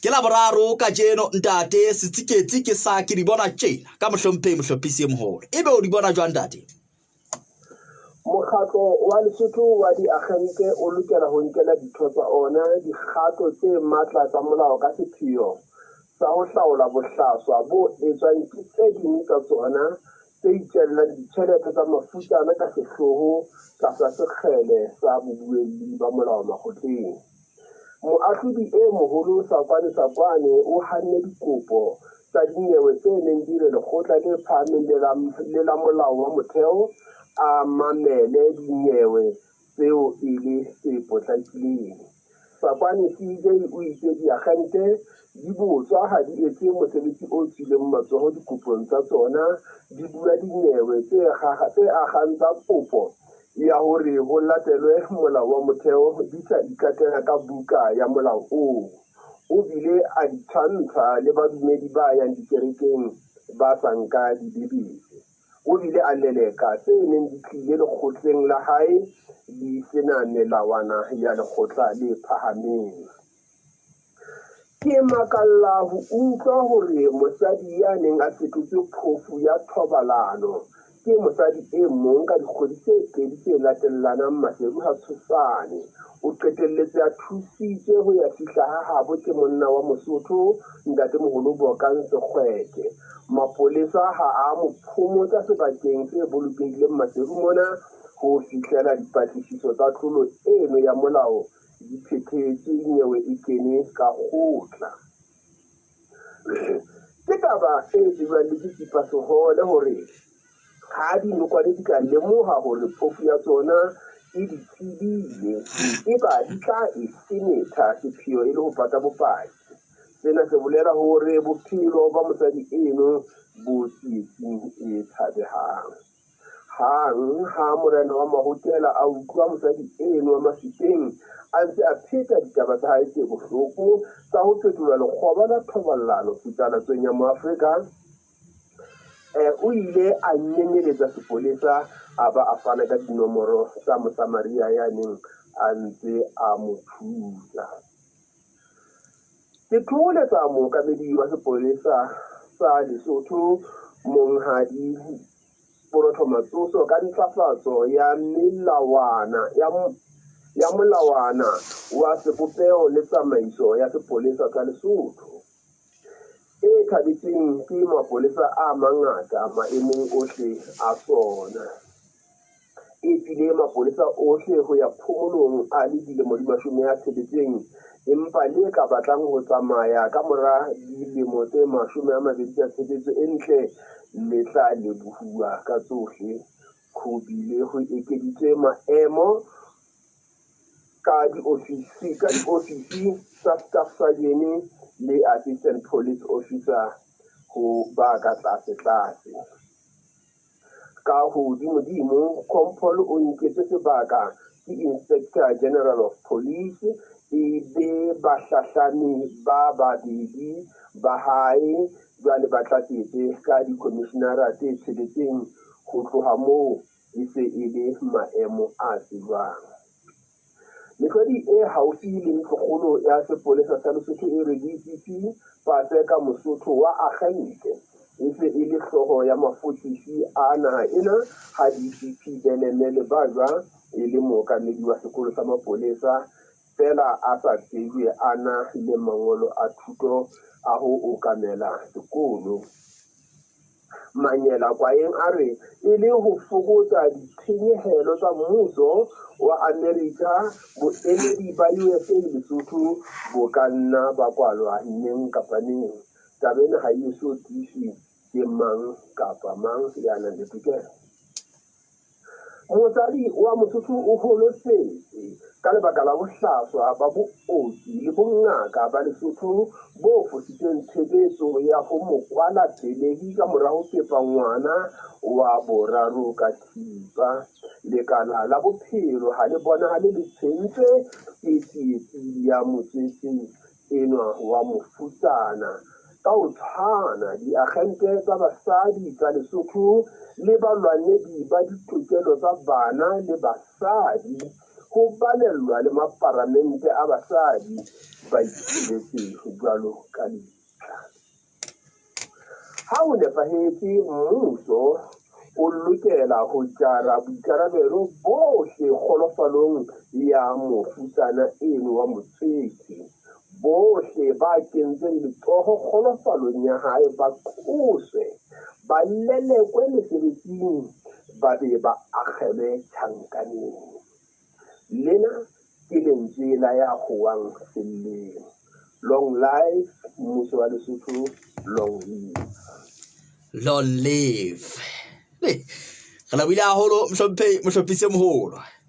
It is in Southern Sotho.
Ke Laboraro kajeno ntate, setsiketsi ke sa ke di bona tjena ka mohlomphehi mohlophisi e moholo. Ebe o di bona jwang ntate? Mokgatlo wa Lesotho wa diakgente o lokela ho nkela ditho tsa ona dikgato tse matla tsa molao ka sepheo sa ho hlaola bohlaswa bo etswang ke tse ding tsa tsona tse itjellang ditjhelete tsa mafutsana ka sehloho tlasa sekgele sa bobuelli ba molao makgotleng. Moahlodi e moholo Sakwane Sakwane o hanne dikopo tsa dinyewe tse neng di re lekgotla le phahameng le la molao wa motheo a mamele dinyewe tseo e le tse potlakileng. Sakwane CJ o itse diakgente di botswa ha di etse mosebetsi o tswileng matsoho dikopong tsa tsona, di bua dinyewe tse akgang tsa kopo ya hore ho latelwe molao wa motheo di sa ikatela ka buka ya molao oo. O bile a di tshwantsha le badumedi ba yang dikerekeng ba sa nka Dibibele. O bile a leleka tse neng di tlile lekgotleng la hae di se na melawana ya lekgotla le phahameng. Ke makalla ho utlwa hore mosadi ya neng a fetotswe phofu ya thobalano ke mosadi e mong ka dikgwedi tse pedi tse latellanang Maseru ha Tshosane. O qetelletse a thusitswe ho ya fihla ha habo ke monna wa Mosotho, Ntatemoholo Bokang Sekgwete. Mapolesa ha a mo phomotsa sebakeng se bolokehileng Maseru mona ho fihlela dipatlisiso tsa tlolo eno ya molao di phethetswe, nyewe e kene ka kgotla. Ke taba e tsejwang le ke tsipa sehole hore ha dinokwane di ka lemoha hore phofu ya tsona e di tsebile, eba di tla e senetha sepheo e le ho pata bopaki. Sena se bolela hore bophelo ba mosadi eno bo tsietsing e tshabehang. Hang ha morena wa Mahokela a utlwa mosadi eno wa Mafikeng a ntse a pheta ditaba tsa hae tse bohloko tsa ho fetolwa lekgoba la thobalano putsanatsong ya Moafrika, o ile a nyenyeletsa sepolesa a ba a fana ka dinomoro tsa Mosamaria ya neng a ntse a mo thusa. Ke thoholetsa mookamedi wa sepolesa sa Lesotho, Monghadi Borotho Matsoso, ka ntlafatso ya melawana ya molawana wa sebopeho le tsamaiso ya sepolesa sa Lesotho, e thabetsweng ke mapolesa a mangata maemong ohle a sona. E file mapolesa ohle ho ya phomolong a le dilemo di 60, empa le ka batlang ho tsamaya ka mora dilemo tse 20 tsa tshebetso e ntle le tla lebohuwa ka tsohle. Ho bile ho ekeditswe maemo ka diofisi tsa Staff Sergeant le Assistant Police Officer ho ba ka tlase-tlase. Ka hodimodimo, Compol o nketswe sebaka ke Inspector General of Police e be bahlahlami ba babedi ba hae jwale ba tlatsetse ka dikomishinara tse tsheletseng. Ho tloha moo e se e le maemo a tsejwang. Mehlodi e haufi le ntlokgolo ya sepolesa sa Lesotho e re DPP Paseka Mosotho wa akgente e se e le hlooho ya mafokisi a naha ena ha DPP Beleme Lebajwa e le mookamedi wa sekolo sa mapolesa feela a sa tsejwe a na le mangolo a thuto a ho okamela sekolo. Manyela Kwayeng a re e le ho fokotsa ditshenyehelo tsa mmuso wa Amerika, boemedi ba USA Lesotho bo ka nna ba kwalwa neng kapa neng. Taba ena ha e eso tiiswe ke mang kapa mang ya nang le tokelo. Mosadi wa Mosotho o holofetse ka lebaka la bohlaswa ba booki le bongaka ba Lesotho bo fositseng tshebetso ya ho mo kwala pelehi ka mora ho pepa ngwana wa boraro ka thipa. Lekala la bophelo ha le bonahale le tshwentswe ke tsietsi ya motswetse enwa wa mofutsana. Ka ho tshwana, diakgente tsa basadi tsa Lesotho le balwanedi ba ditokelo tsa bana le basadi Ho balellwa le maparamente a basadi ba itshebetse jwalo ka lebitla. Ha ho nepahetse, mmuso o lokela ho jara boikarabelo bohle kgolofalong ya mofutsana eno wa motswetse. Bohle ba kentseng letsoho kgolofalong ya hae ba qoswe, ba lelekwe mesebetsing ba be ba akgelwe tjhankaneng. Lena ke lentswe la ya howang felleng. Long life mmuso wa Lesotho, long live. Long live. Re lebohile haholo mohlomphehi mohlophisi e moholo.